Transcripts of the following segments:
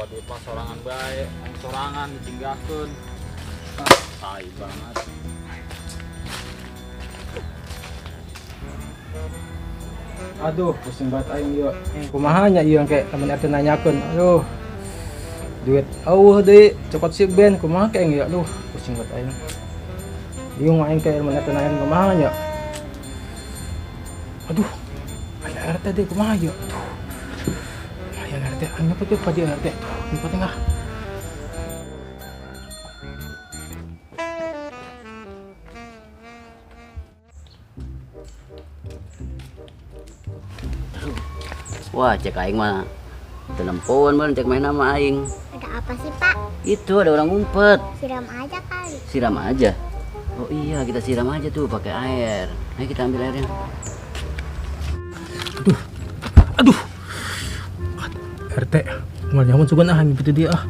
Bawa duit pas sorangan bae, aing sorangan ditinggalkeun. Tai banget. Aduh, pusing banget aing ieu. Kumaha nya ieu engke temen RT nanyakeun. Aduh. Duit eueuh deui, cokot si Ben kumaha ke aing ieu. Aduh, pusing banget aing. Bingung aing ke temen RT nanyakeun kumaha nya. Aduh. Ada RT deui kumaha ieu. Aduh. Aya RT, aing nyepet ieu pa di RT. Aduh, nyepet ah. Wah, cek aing mah teu nempoan mun cek main sama aing. Ada apa sih, Pak? Itu ada orang ngumpet. Siram aja kali. Siram aja. Oh iya, kita siram aja tuh pakai air. Ayo kita ambil airnya. Aduh. Aduh. RT, moal nyamun sugan ah nyebut dia ah.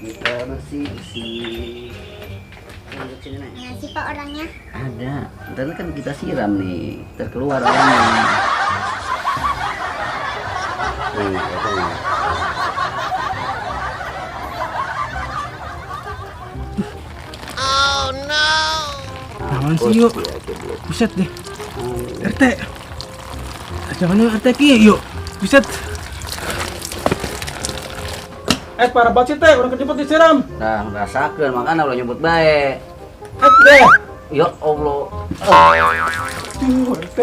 Kita bersih-bersih. Tunjuk sini, Nek. Mana sih Pak orangnya? Ada. Ntar kan kita siram nih, ntar keluar orangnya. Nih, datang. Oh no. Naon sih yuk? Buset deh. RT. Jangan yuk RT ki yuk. Buset. Parah banget sih teh, orang kejemput disiram. Nah, ngerasakeun makana ulah nyebut bae. Deh. Ya Allah. Aduh, RT.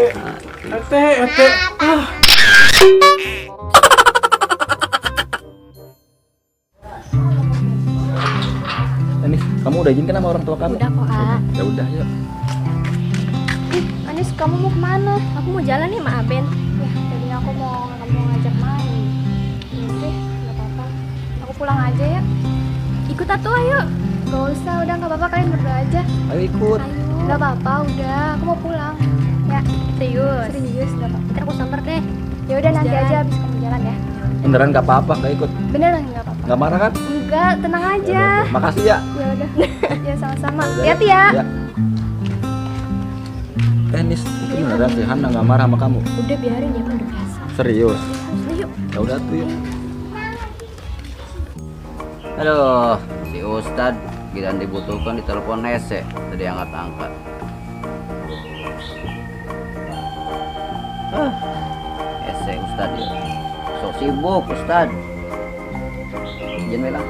RT, RT. Ah. Anis, kamu udah izin kan sama orang tua kamu? Udah kok, A. Ya udah, yuk. Ih, Anis, kamu mau kemana? Aku mau jalan nih sama Aben. Ya, tadinya aku mau ngajak main. Oke, nggak apa-apa. Aku pulang aja ya. Ikut atuh, ayo. Gak usah, udah nggak apa-apa, kalian berdua aja. Ayo ikut. Ayo. Nggak apa-apa, udah. Aku mau pulang. Ya, serius. Serius, nggak apa-apa. Ntar aku samper deh. Ya udah nanti aja habis kamu jalan ya. Beneran nggak apa-apa, nggak ikut. Beneran nggak apa-apa. Nggak marah kan? Enggak, tenang aja. Ya, makasih ya. Ya udah. Ya sama-sama. Hati-hati ya. Ya. Nis, itu beneran sih Hana nggak marah sama kamu? Udah biarin dia kan udah biasa. Serius? Yuk. Ya udah tuh yuk. Aduh, si Ustad giliran dibutuhkan di telepon hese, tadi angkat-angkat. Ah, hese Ustad ya. So sibuk Ustad. Izin lah.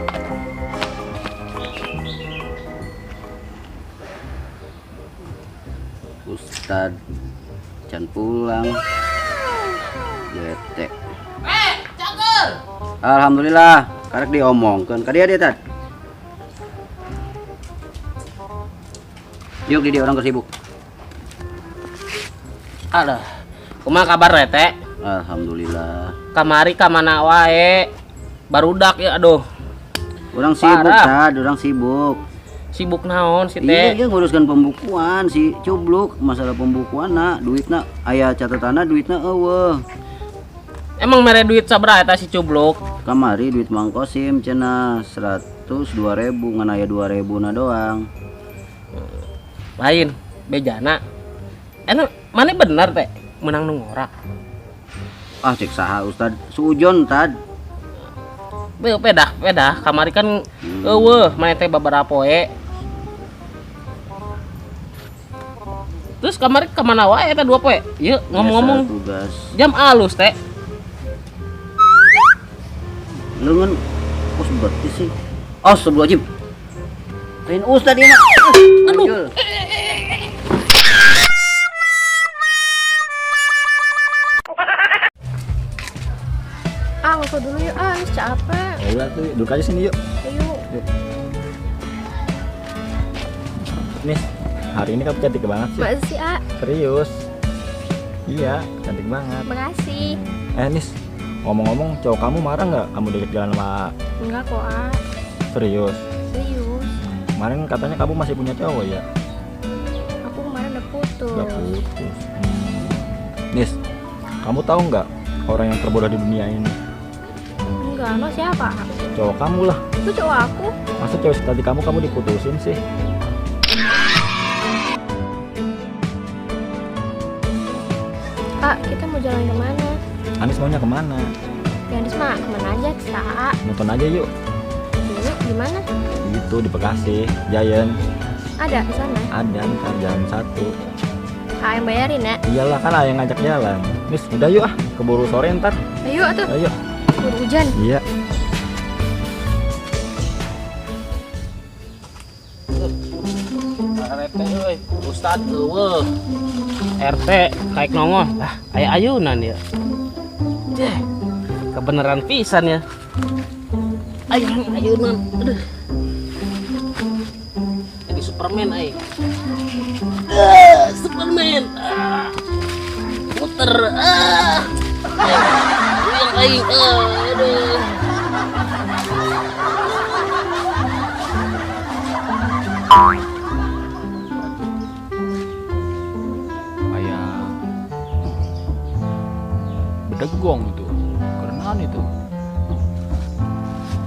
Ustad can pulang. Bete. Cageur. Alhamdulillah, karek diomongkeun ka dia dia tad. Yuk di dia orang kesibuk. Aduh, kumaha kabar teh? Alhamdulillah. Kamari ka mana wae? Barudak ya aduh. Orang sibuk tad, orang sibuk. Sibuk naon si teh? Iya, nguruskan pembukuan si Cubluk, masalah pembukuan na, duitna aya catatanna duitna eueuh. Emang mere duit sabaraha eta si Cubluk? Kamari duit Mang Kosim cenah 102.000 ngan aya 2.000 na doang. Lain bejana. Enak mana bener teh menang nu ngorak. Ah cek saha Ustad suujon tad. Pedah pedah kamari kan eueuh maneh teh babaraha poe. Terus kamari ka mana wae eta 2 poe? Ieu ngomong-ngomong jam alus teh. Leungeun kos berarti sih. Astagfirullahaladzim. Lain Ustad ieu mah. Aduh. Ah, ngosok dulu yuk, ah, capek. Ya udah tuh, duduk aja sini yuk. Ayo. Yuk. Nis, hari ini kamu cantik banget sih. Makasih, A. Serius. Iya, cantik banget. Makasih. Nis, ngomong-ngomong, cowok kamu marah nggak kamu diajak jalan sama? Enggak kok, A. Serius? Serius. Kemarin katanya kamu masih punya cowok ya? Aku kemarin udah putus. Udah putus. Nis, kamu tahu nggak? Orang yang terbodoh di dunia ini. Enggak, emang siapa? Cowok kamu lah. Itu cowok aku. Masa cewek seperti kamu kamu diputusin sih? Kak, kita mau jalan kemana? Anis maunya kemana? Ya Anis mah kemana aja, terserah. Nonton aja yuk. Yuk, gimana? Itu di Bekasi, Giant. Ada di sana. Ada ntar jam 1. Kak yang bayarin ya? Iyalah kan yang ngajak jalan. Nis, udah yuk ah, keburu sore ntar. Ayo atuh. Ayo. Keburu hujan. Iya. RT euy, Ustad eueuh. RT kaik nongol. Ah, aya ayunan ya. Deh. Kebenaran pisan ya. Ayun ayunan. Aduh. Jadi Superman ai. Superman. Ah. Puter. Ah. Yang aing. Aduh. Aya bedegong itu. Kerenan itu.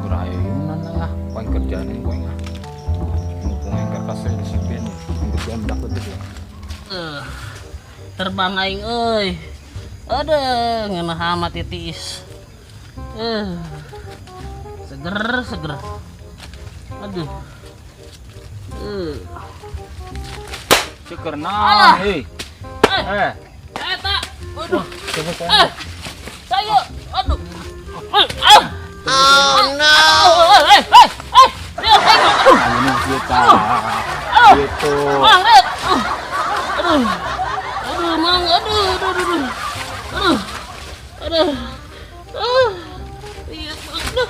Keur ayunan lah, poin kerjaan ini poin ah. Mumpung yang kerkasnya di si Ben, yang kerjaan bedak betul ya. Terbang aing euy. Aduh, ngeunah amat ieu tiis. Seger seger. Aduh. Ceker naon, hei. Eta. Aduh. Coba saya. Saya. Aduh. Oh no. Aduh. Ayunan kita. Gitu. Mang, Red. Aduh. Aduh, Mang. Aduh, aduh, aduh. Aduh. Aduh. Aduh. Iya, aduh.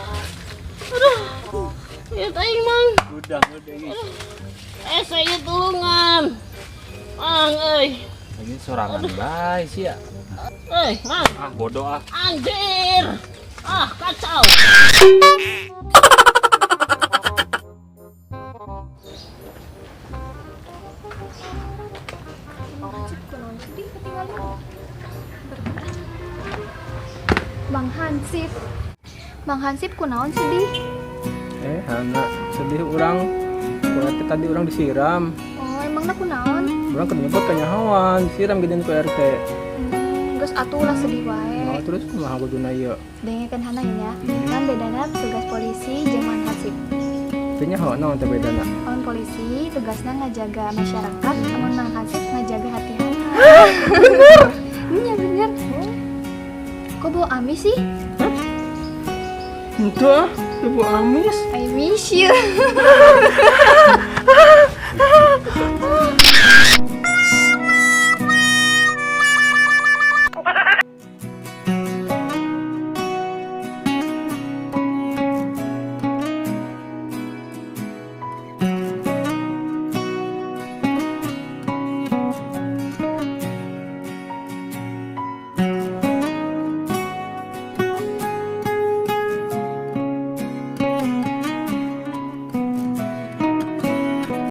Aduh. Iya, aing, Mang. Udah, udah ini. Saya tulungan. Mang, euy. Ini sorangan bae sih ya. Euy, Mang. Ah, bodoh ah. Anjir. Ah, kacau. Bang Hansip. Bang Hansip kunaon sedih? Hana, sedih urang. Ku RT tadi urang disiram. Oh, emangna kunaon? Urang keur nyebut kanyahoan, disiram gedeun ku RT. Geus atuh ulah sedih wae. Oh, terus kumaha kuduna ieu? Dengekeun Hana ya. Kan bedana tugas polisi jeung Mang Hansip. Teu nyaho naon teh bedana? Amun polisi tugasna ngajaga masyarakat, amun Mang Hansip ngajaga hati Hana. Bener. Iya bener. Kok bau amis sih? Hah? Itu ah, bau amis. I miss you.